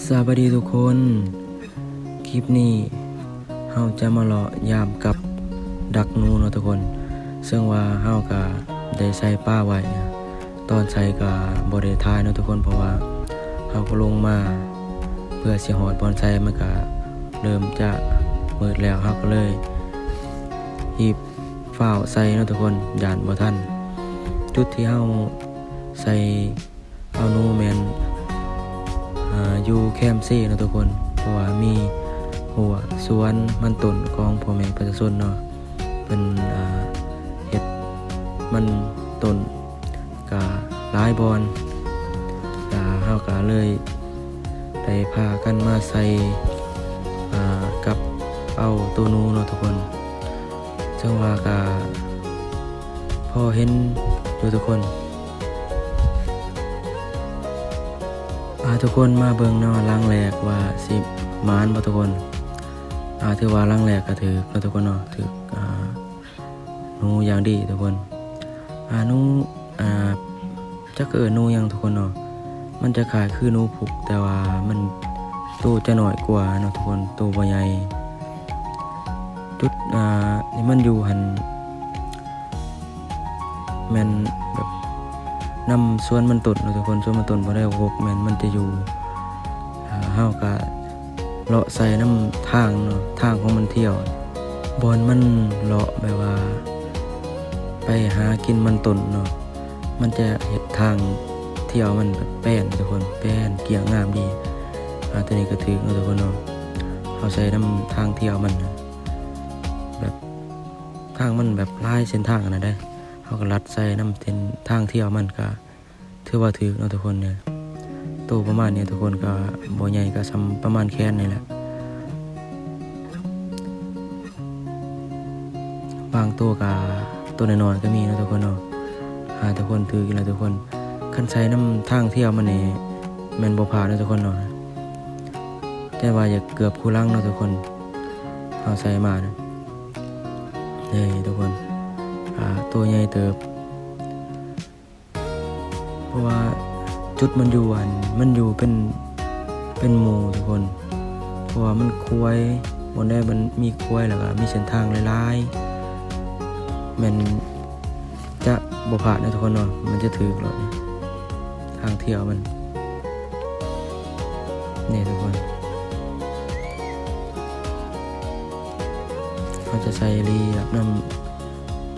ສະບາຍດີທຸກຄົນ, ຄລິບນີ້ເຮົາຈະມາເລາະຢາມກັບດັກໜູເນາະທຸກຄົນ. ເຊິ່ງວ່າເຮົາກະໄດ້ໃສ່ປາໄວ້, ຕອນໃສ່ກະບໍ່ໄດ້ຖ່າຍເນາະທຸກຄົນ ເພາະວ່າເຮົາກໍລົງມາເພື່ອຊິຮອດບ່ອນໃສ່ ມັນກະເລີ່ມຈະມືດແລ້ວ, ເຮົາກໍເລີຍຮີບຟ້າວໃສ່ເນາະທຸກຄົນ ຢ້ານບໍ່ທັນ. ຈຸດທີ່ເຮົາໃສ່ ເອົາໜູແມ່ນ ອາ ຢູ່ແຄມເຊເນາະທຸກຄົນ ເພາະວ່າມີຮົ້ວສວນມັນຕົ້ນຂອງພໍ່ແມ່ປະຊາຊົນເນາະ ເພິ່ນ ອາ ເຮັດມັນຕົ້ນກະຫຼາຍບ່ອນ ກະເຮົາກະເລີຍໄດ້ພາກັນມາໃສ່ ອາ ກັບເອົາໂຕໜູເນາະທຸກຄົນ. ເຊິ່ງວ່າກະພໍເຫັນຢູ່ທຸກຄົນ. ອາ ທຸກຄົນມາເບິ່ງເນາະ ຫຼັງແລກວ່າຊິໝານບໍ່ທຸກຄົນ. ອາ ຖືວ່າຫຼັງແລກກະຖືກເນາະທຸກຄົນເນາະ ຖືກ ອາ ໜູຢ່າງດີທຸກຄົນ. ອາ ໜູ ອາ ຈັກເອີ້ນໜູຫຍັງທຸກຄົນເນາະ ມັນຈະຄ້າຍຄືໜູພຸກ ແຕ່ວ່າມັນໂຕຈະນ້ອຍກວ່າເນາະທຸກຄົນ ໂຕບໍ່ໃຫຍ່. ຈຸດ ອາ ທີ່ມັນຢູ່ຫັ້ນ ແມ່ນແບບນຳສວນມັນຕົ້ນເນາະທຸກຄົນ ສວນມັນຕົ້ນບໍ່ໄດ້ຫົກ ແມ່ນມັນຈະຢູ່ ອາ ເຮົາກະ ເລາະໃສ່ນຳທາງເນາະ ທາງຂອງມັນທ່ຽວ ບ່ອນມັນເລາະແບບວ່າໄປຫາກິນມັນຕົ້ນເນາະ ມັນຈະເຮັດທາງທ່ຽວມັນແປນທຸກຄົນ ແປນກ້ຽງງາມດີ. ອາ ໂຕນີ້ກະຖືກເນາະທຸກຄົນເນາະ ເຮົາໃສ່ນຳທາງທ່ຽວມັນ ແບບທາງມັນແບບຫຼາຍເສັ້ນທາງຫັ້ນນະເດ້ ເຮົາກະລັດໃສ່ນຳເສັ້ນທາງທ່ຽວມັນກະ ຖືວ່າຖືກເນາະທຸກຄົນເດີ. ໂຕປະມານນີ້ທຸກຄົນ ກະບໍ່ໃຫຍ່ ກະສ່ຳປະມານແຂນນີ້ແຫຼະ ບາງໂຕກະໂຕນ້ອຍໆກະມີເນາະທຸກຄົນເນາະ. ຫາທຸກຄົນຖືກອີກແລ້ວທຸກຄົນ ຄັນໃສ່ນຳທາງທ່ຽວມັນນີ້ແມ່ນບໍ່ພາດເນາະທຸກຄົນເນາະ ແຕ່ວ່າຢາກເກືອບຄູ່ຫຼັງເນາະທຸກຄົນ ເຮົາໃສ່ມານະ ເອີ ທຸກຄົນ ອາ ໂຕໃຫຍ່ເຕີບ. ເພາະວ່າຈຸດມັນຢູ່ຫັ້ນ ມັນຢູ່ເປັນ ເປັນໝູ່ທຸກຄົນ ເພາະວ່າມັນຄວາຍ ບ່ອນໃດມັນມີຄວາຍ ແລ້ວກະມີເສັ້ນທາງຫຼາຍໆ ແມ່ນຈະບໍ່ພາດເນາະທຸກຄົນເນາະ ມັນຈະຖືກໂລດ ທາງທ່ຽວມັນ ນີ້ທຸກຄົນ ເຮົາຈະໃສ່ລີບນຳ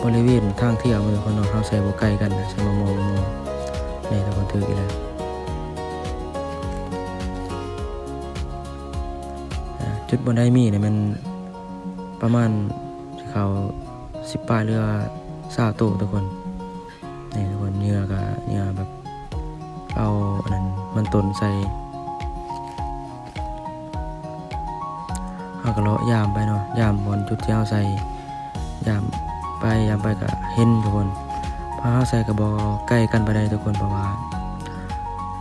ບໍລິເວນທາງທ່ຽວເນາະທຸກຄົນເນາະ ເຮົາໃສ່ບໍ່ໃກ້ກັນ ໃສ່ມໍ່ໆ ນີ້ທຸກຄົນ ຖືກອີກແລ້ວ. ອາ ຈຸດບ່ອນໃດມີນີ້ແມ່ນປະມານຊິເຂົ້າສິບປາຍ ຫຼືວ່າຊາວໂຕທຸກຄົນ ນີ້ທຸກຄົນ ເຫຍື່ອກະເຫຍື່ອແບບ ເອົາອັນນັ້ນມັນຕົ້ນໃສ່ ເຮົາກະເລາະຢາມໄປເນາະ ຢາມບ່ອນຈຸດທີ່ເຮົາໃສ່ ຢາມໄປຢາມໄປກະເຫັນທຸກຄົນ ເພາະເຮົາໃສ່ກະບໍ່ໃກ້ກັນປານໃດທຸກຄົນ ເພາະວ່າ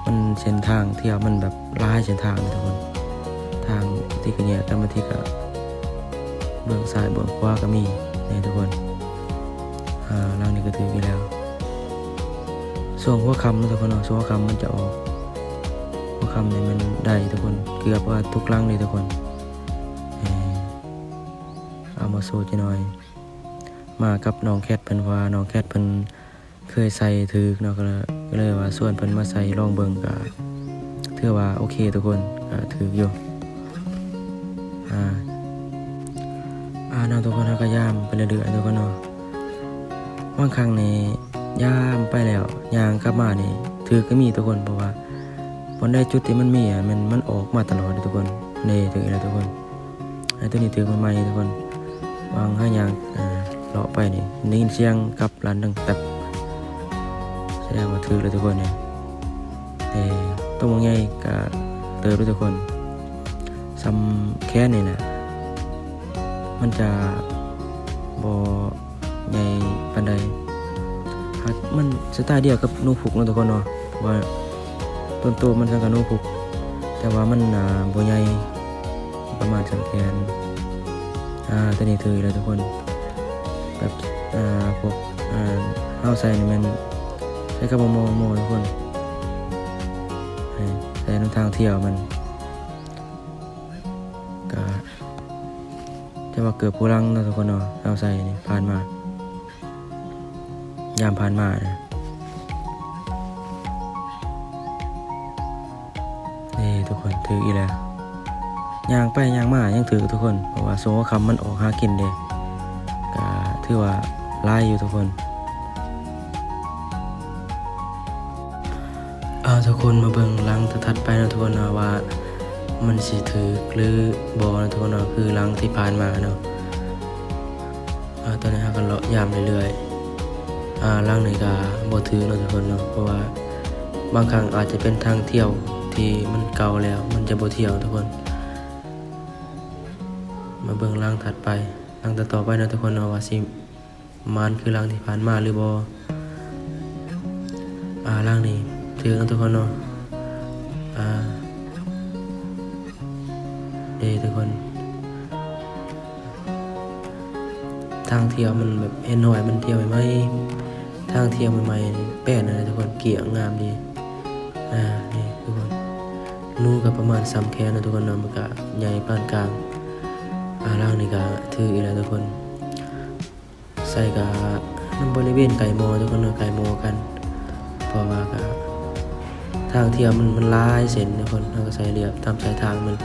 ມັນເສັ້ນທາງທ່ຽວມັນແບບຫຼາຍເສັ້ນທາງເນາະທຸກຄົນ ທາງທີ່ກະແຍກກັນ ບາງທີກະເບື້ອງຊ້າຍເບື້ອງຂວາກະມີ ນີ້ທຸກຄົນ. ອາ ຫຼັງນີ້ກະຖືກອີກແລ້ວ ຊ່ວງຫົວຄ່ຳເນາະທຸກຄົນເນາະ ຊ່ວງຫົວຄ່ຳມັນຈະອອກ ຫົວຄ່ຳນີ້ມັນໄດ້ທຸກຄົນ ເກືອບວ່າທຸກຫຼັງເລີຍທຸກຄົນ. ເອີ ເອົາມາໂຊຈັກໜ່ອຍ ມາກັບນ້ອງແຄດເພິ່ນ ເພາະວ່ານ້ອງແຄດເພິ່ນເຄີຍໃສ່ຖືກເນາະ ກະເລີຍ ກະເລີຍວ່າຊວນເພິ່ນມາໃສ່ລອງເບິ່ງ ກະຖືວ່າໂອເຄທຸກຄົນ ກະຖືກຢູ່. ອາ ອາ ເນາະທຸກຄົນ ເຮົາກະຢາມໄປເລື້ອຍໆທຸກຄົນເນາະ ບາງຄັ້ງນີ້ຢາມໄປແລ້ວຍ່າງກັບມານີ້ຖືກກະມີທຸກຄົນ ເພາະວ່າບ່ອນໃດຈຸດທີ່ມັນມີ ອາ ມັນ ມັນອອກມາຕະຫຼອດເດ້ທຸກຄົນ. ນີ້ຖືກອີກແລ້ວທຸກຄົນ ອາ ໂຕນີ້ຖືກໃໝ່ໆທຸກຄົນ ຫວ່າງເຮົາຍ່າງ ອາ ເລາະໄປນີ້ໄດ້ຍິນສຽງກັບ ລັນດັງແຕັບ ສະແດງວ່າຖືກແລ້ວທຸກຄົນນີ້. ເອີ ໂຕບັກໃຫຍ່ກະເຕີບເດ້ທຸກຄົນ ສ່ຳແຂນນີ້ແຫຼະ ມັນຈະບໍ່ໃຫຍ່ປານໃດ ຫາກມັນສະໄຕລ໌ດຽວກັບໜູພຸກເນາະທຸກຄົນເນາະ ເພາະວ່າຕົ້ນໂຕມັນສ່ຳກັບໜູພຸກ ແຕ່ວ່າມັນ ອາ ບໍ່ໃຫຍ່ ປະມານສ່ຳແຂນ. ອາ ໂຕນີ້ຖືກແລ້ວທຸກຄົນ ແບບ ອາ ພວກ ອາ ເຮົາໃສ່ນີ້ແມ່ນໃສ່ກັບໝໍ່ໆທຸກຄົນ ໃສ່ນຳທາງທ່ຽວມັນ ແຕ່ວ່າເກືອບຄູ່ຫຼັງເນາະທຸກຄົນເນາະ ເຮົາໃສ່ນີ້ ຜ່ານມາ ຍາມຜ່ານມານະ. ນີ້ທຸກຄົນ ຖືກອີກແລ້ວ ຍ່າງໄປຍ່າງມາຍັງຖືກທຸກຄົນ ເພາະວ່າຊ່ວງຫົວຄ່ຳມັນອອກຫາກິນເດ້ ກະຖືວ່າຫຼາຍຢູ່ທຸກຄົນ. ເອົາ ທຸກຄົນມາເບິ່ງຫຼັງຖັດໆໄປເນາະທຸກຄົນເນາະ ວ່າມັນຊິຖືກຫຼືບໍ່ເນາະທຸກຄົນເນາະ ຄືຫຼັງທີ່ຜ່ານມາເນາະ. ອາ ຕອນນີ້ເຮົາກໍເລາະຢາມເລື້ອຍໆ ອາ ຫຼັງນີ້ກໍບໍ່ຖືກເນາະທຸກຄົນເນາະ ເພາະວ່າບາງຄັ້ງອາດຈະເປັນທາງທ່ຽວທີ່ມັນເກົ່າແລ້ວ ມັນຈະບໍ່ທ່ຽວທຸກຄົນ. ມາເບິ່ງຫຼັງຖັດໄປ ຫຼັງຕໍ່ໆໄປເນາະທຸກຄົນເນາະ ວ່າຊິໝານຄືຫຼັງທີ່ຜ່ານມາຫຼືບໍ່. ອາ ຫຼັງນີ້ຖືກເນາະທຸກຄົນເນາະ ອາ ເດ້ທຸກຄົນ. ທາງທ່ຽວມັນແບບເຫັນຮອຍມັນທ່ຽວໃໝ່ໆ ທາງທ່ຽວໃໝ່ໆ ແປ້ນນະທຸກຄົນ ກ້ຽງງາມດີ. ອາ ນີ້ທຸກຄົນ ໜູກໍປະມານສ່ຳແຂນເນາະທຸກຄົນເນາະ ມັນກະໃຫຍ່ປານກາງ. ອາ ຫຼັງນີ້ກະຖືກອີກແລ້ວທຸກຄົນ ໃສ່ກະນຳບໍລິເວນໄກ່ມໍທຸກຄົນເນາະ ໄກ່ມໍກັນ ເພາະວ່າກະ ທາງທ່ຽວມັນ ມັນຫຼາຍເສັ້ນທຸກຄົນ ເຮົາກໍໃສ່ລຽບຕາມສາຍທາງມັນ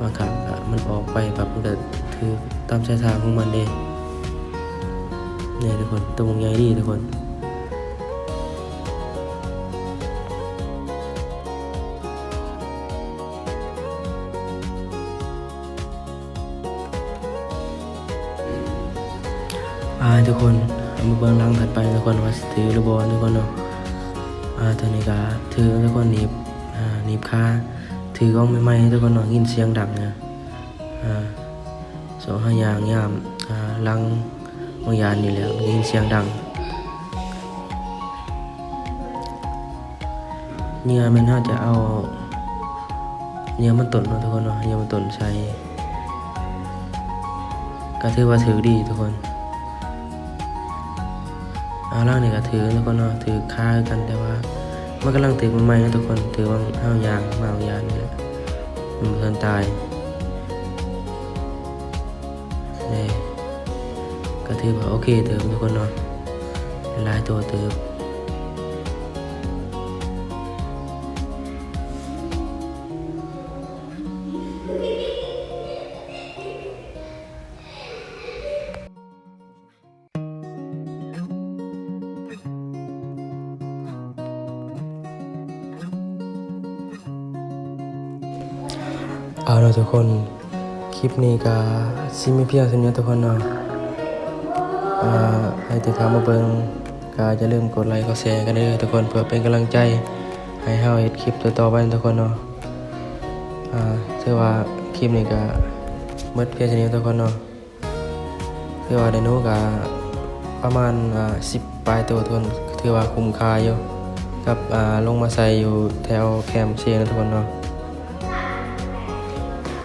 ບາງຄັ້ງກະມັນອອກໄປປັບ ມັນກະຖືກຕາມສາຍທາງຂອງມັນເດ້. ນີ້ທຸກຄົນ ຕົວໃຫຍ່ດີທຸກຄົນ. ອາ ໃຫ້ທຸກຄົນເອົາມາເບິ່ງຫຼັງຖັດໄປທຸກຄົນ ວ່າຊິຖືກຫຼືບໍ່ທຸກຄົນເນາະ. ອາ ຕົວນີ້ກະຖືກທຸກຄົນ ໜີບ ອາ ໜີບຄາ ຖືກຂອງໃໝ່ໆທຸກຄົນເນາະ ຍິນສຽງດັງນະ. ອາ ຊ່ວງເຮົາຍ່າງຍາມ ອາ ຫຼັງ ບາງຢ່າງນີ້ແຫຼະ ໄດ້ຍິນສຽງດັງ. ເຫຍື່ອແມ່ນເຮົາຈະເອົາເຫຍື່ອມັນຕົ້ນເນາະທຸກຄົນເນາະ ເຫຍື່ອມັນຕົ້ນໃສ່ ກໍຖືວ່າຖືກດີທຸກຄົນ. ອາ ຫຼັງນີ້ກໍຖືກທຸກຄົນເນາະ ຖືກຄາຄືກັນ ແຕ່ວ່າມັນກຳລັງຖືກໃໝ່ໆເນາະທຸກຄົນ ຖືກວ່າເຮົາຍ່າງມາບາງຢ່າງນີ້ແຫຼະ ມັນບໍ່ທັນຕາຍ. ນີ້ ກໍຖືວ່າໂອເຄເຕີບທຸກຄົນເນາະ ຫຼາຍໂຕເຕີບ. ເອົາລະທຸກຄົນ ຄລິບນີ້ກໍຊິມີພຽງເທົ່ານີ້ທຸກຄົນເນາະ. ອາ ໃຜທີ່ເຂົ້າມາເບິ່ງກໍຢ່າລືມກົດໄລກົດແຊກັນເດີທຸກຄົນ ເພື່ອເປັນກຳລັງໃຈໃຫ້ເຮົາເຮັດຄລິບຕໍ່ໆໄປທຸກຄົນເນາະ. ອາ ຖືວ່າຄລິບນີ້ກໍໝົດພຽງເທົ່ານີ້ທຸກຄົນເນາະ. ຖືວ່າໄດໂນກະປະມານ ອາ ສິບປາຍໂຕທຸກຄົນ ຖືວ່າຄຸ້ມຄ່າຢູ່ ກັບ ອາ ລົງມາໃສ່ຢູ່ແຖວແຄມເຊນະທຸກຄົນເນາະ.